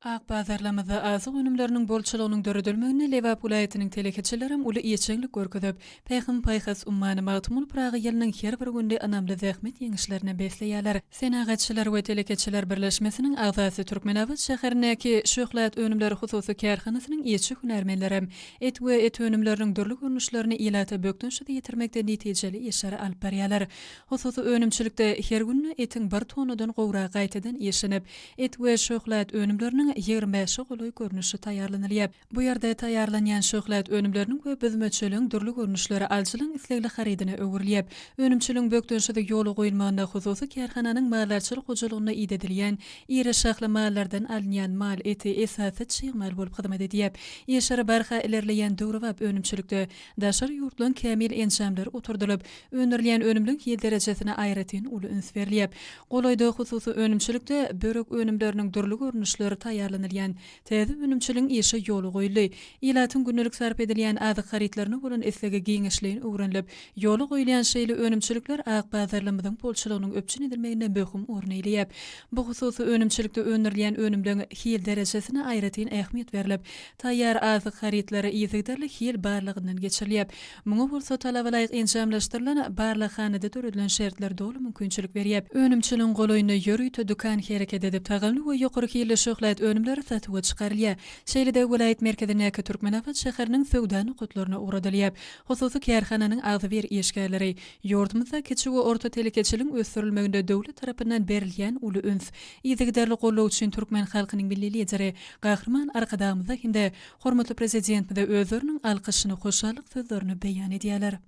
Ak bazarlarymyzda azyk önümleriniň bolçulygynyň döredilmeginde Lebap welaýatynyň telekeçilerem uly işjeňlik görkezip, Pähim-paýhas ummany Magtymguly Pyragy ýylynyň her bir gününi ynamly zähmet ýeňişlerine besleýärler. Senagatçylar we telekeçiler birleşmesiniň agzasy Türkmenabat şäherindäki Şöhlat önümleri hususy kärhanasynyň işçi hünärmenlerem et we et önümleriniň dürli görnüşlerini ilata bökdençsiz ýetirmekde netijeli işleri alyp barýarlar. Hususy önümçilikde her günde etiň bir tonnadan gowragy gaýtadan işlenip, et we şöhlat önümleriniň 25-e golaý görnüşi taýýarlanylýar. Bu ýerde taýýarlanýan şöhlat önümleriniň we büzmeçeligiň dürli görnüşleri alyjylaryň islegli harydyna öwrülýär. Önümçiligiň bökdençsiz ýola goýulmagynda hususy kärhananyň maldarçylyk hojalygynda idedilýän iri şahly mallardan alynýan mal eti esasy çig mal bolup hyzmat edýär. Işleri barha ilerleýän döwrebap önümçilikde daşary ýurtlaryň kämil enjamlary oturdylyp, öndürilýän önümliň hil derejesine aýratyn uly üns berilýär. Golaýda hususy önümçilikde börek önümleriniň dürli görnüşleri taýýarlanylýan Täze önümçiligiň işi ýola goýuldy. Ilatyň gündelik sarp edilýän azyk harytlaryna bolan islegi giňişleýin öwrenilip, ýola goýulýan şeýle önümçilikler ak bazarlarymyzyň bolçulygynyň üpjün edilmeginde möhüm orun eýeleýär. Bu hususy önümçilikde öndürilýän önümleň hil derejesine aýratyn ähmiýet berlip, taýýar azyk harytlary yzygiderli hil barlagyndan geçirilýär. Muňa bolsa talabalaýyk enjamlaşdyrylan barlaghanada döredilen şertler doly mümkinçilik berýär. Önümçiligiň golaýynda ýörite dükan hereket edip, tagamly we ýokary hilli şöhlat önümleri satuwa çykarylýar. Şeýle-de welaýat merkezindäki Türkmenabat şäheriniň söwda nokatlaryna ugradylýar. Hususy kärhananyň agzybir işgärleri ýurdumyzda kiçi we orta telekeçiligiň ösdürilmeginde döwlet tarapyndan berilýän uly üns, yzygiderli goldaw üçin türkmen halkynyň Milli Lideri Gahryman Arkadagymyza hem-de Hormatly Prezidentimize özleriniň alkyşyny, hoşallyk sözlerini beýan edýärler.